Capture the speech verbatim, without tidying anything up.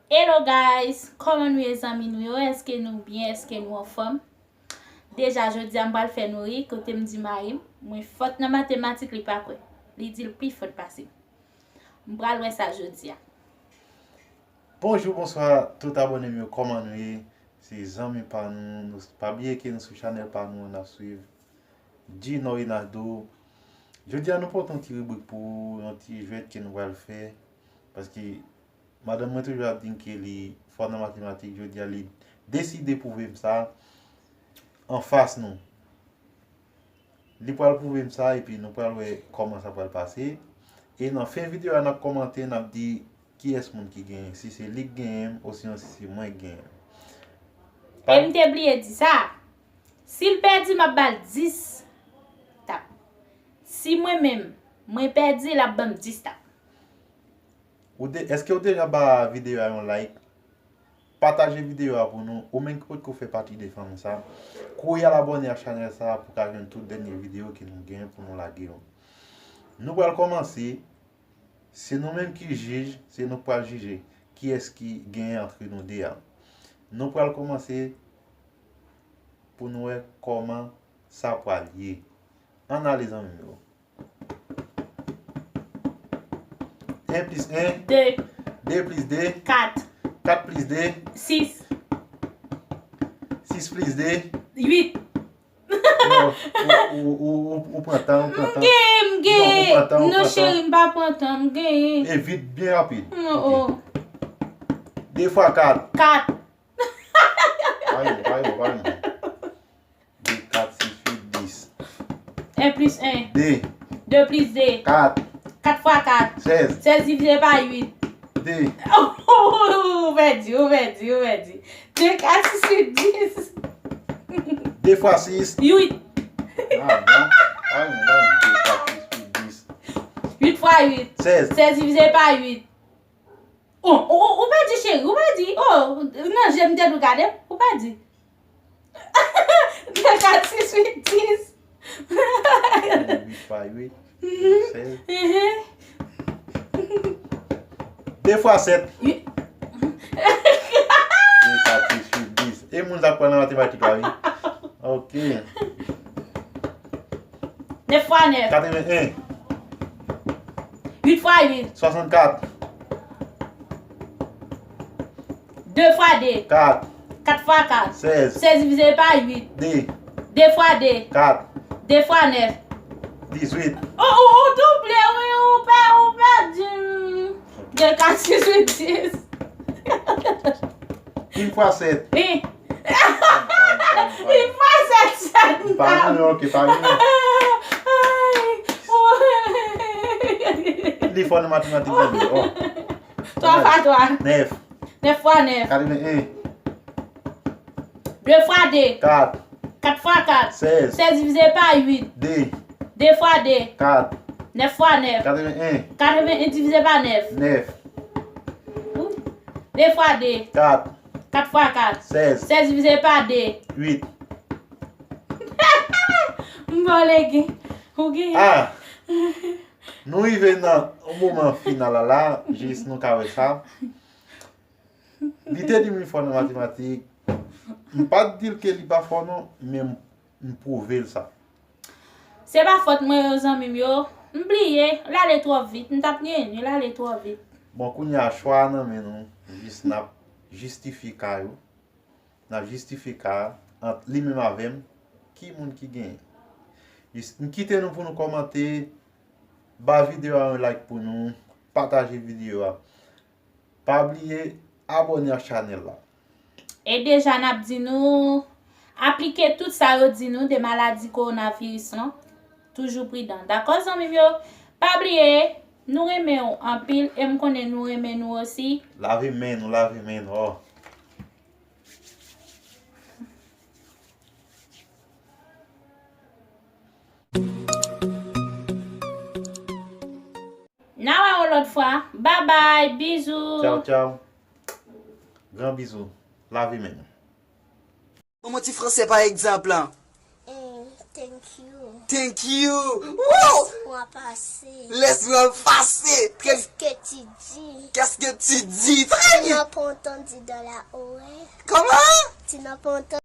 Hello guys, kòman nou ye zanmi nou yo? Èske nou byen? Èske nou anfòm? Deja jodi a m pral fè nou ri, kote m di mari m, mwen fòt nan matematik, li pa kwè. Li di l pi fòt pase m. M pral wè sa jodi a. Bonjou, bonswa tout abòne m yo, kòman nou ye? Se zanmi pa nou, nou pa bliye ke nou sou chanèl pa nou an, n ap swiv Gino Rinaldo. Jodi a nou pote yon ti ribrik pou ou, yon ti jwèt ke nou pral fè, paske madanm mwen toujou ap di m ke li fò nan matematik, jodi a li deside pwouve m sa anfas nou. Li pral pwouve m sa, epi nou pral wè kòman sa pral pase. E nan fen videyo a, n ap kòmante, n ap di kiyès moun ki genyen, si se li k genyen, osinon si se mwen k genyen. E m te bliye di sa, si l pèdi, m ap ba l dis tap. Si mwen menm, mwen pèdi, l ap ban m dis tap. Ou de, èske ou deja ba videyo a yon like? Pataje videyo a pou nou, ou menm ki potko fè pati de fanmi sa. Kouri al abòne ak chanèl sa pou ka jwenn tout dènye videyo ke nou gen pou nou lage yo. Nou pral kòmanse, se nou menm ki jij, se nou k pral jije kiyès ki genyen antre nou de a. Nou pral kòmanse pou nou wè kòman sa pral ye. Ann ale zanmi m yo. En plis en. De. De plis de. Kat. Kat plis de. Sis. Sis plis de. Uit. Non, ou, ou, ou, ou, ou pran tan, ou pran tan. M gen, m gen. Non, ou pran tan, ou pran tan. Non, cheri, m pa pran tan, m gen. E vit, byen rapid. Non, ok. De fwa kat. Kat. Pa yon, pa yon, pa yon. De, kat, sis, uit, dis. En plis en. De. De plis de. Kat. Kat fwa kat. Sèz. Sèz divize pa uit. De. Ou pèdi, ou pèdi, ou pèdi. De, kat, sis, uit, dis. De fwa sis. Uit. Ah, bon. Ah, bon, bon. De, kat, sis, uit, dis. Uit fwa uit. Sèz. Sèz divize pa uit. Oh, ou, ou, ou pèdi, cheri, ou pèdi. Oh, nan je m te dwe gade, ou pèdi. De, kat, sis, uit, dis. Uit fwa uit, sèz. Mhm. De fwa sèt. Uit. De, kat, sis, uit, dis. E moun sa k pran nan matematik la, wi. Ok. Nèf fwa nèf. Katreven en. Uit fwa uit. Swasannkat. De fwa de. Kat. Kat fwa kat. Sèz. Sèz divize pa uit. De. De fwa de. Kat. De fwa nèf. Dizuit. Ou, ou, ou double, wi, ou pè, ou pèdi. De, kat, sis, uit, dis. Yn fwa sèt. Wi. Yn fwa sèt, sèt. Pa gen, ok, pa gen. Ay. Li fò nan matematik, zanmi. Oh. Twa fwa twa. Nèf. Nèf fwa nèf. Katreven en. De fwa de. Kat. Kat fwa kat. Sèz. Sèz divize pa uit. De. De fwa de. Kat. Nèf fwa nèf. Katreven en. Katreven en divize pa nèf. Nèf. De fwa de. Kat. Kat fwa kat. Sèz. Sèz divize pa de. Uit. M ba w lege. Ou genyen. Ah! Nou rive nan moman final la la, jis nou ka wè sa. Li te di m li fò nan matematik. M pa t di l ke li pa fò non, men m, m pwouve l sa. Se pa fòt mwen yo, zanmi m yo. M bliye, l ale twò vit. M t ap genyen, l ale twò vit. Bon, kounye a chwa a nan men nou. Jis n ap jistifye ka yo. N ap jistifye ka a ant li menm avè m. Ki moun ki genyen? Jis, m kite nou pou nou kòmante, ba videyo a yon like pou nou, pataje videyo a. Pa bliye abòne ak chanèl la. E deja n ap di nou, aplike tout sa yo di nou de maladi kowonaviris lan. Toujou pridan. Dakò, zanmi m yo? Pa bliye, nou renmen w anpil e m konnen nou renmen nou osi. Lave men nou, lave men nou. Oh. N a wè w lòt fwa. Babay, bizou. Tchaw, tchaw. Gran bizou. Lave men nou. Ban mwen ti franse pa egzanp lan. Mm, Thank you. Thank you. Wow! Laisse-moi passer. Laisse-moi passer. Très... Qu'est-ce que tu dis? Qu'est-ce que tu dis? Très Tu bien. N'as pas entendu dans la oreille. Comment? Tu n'as pas entendu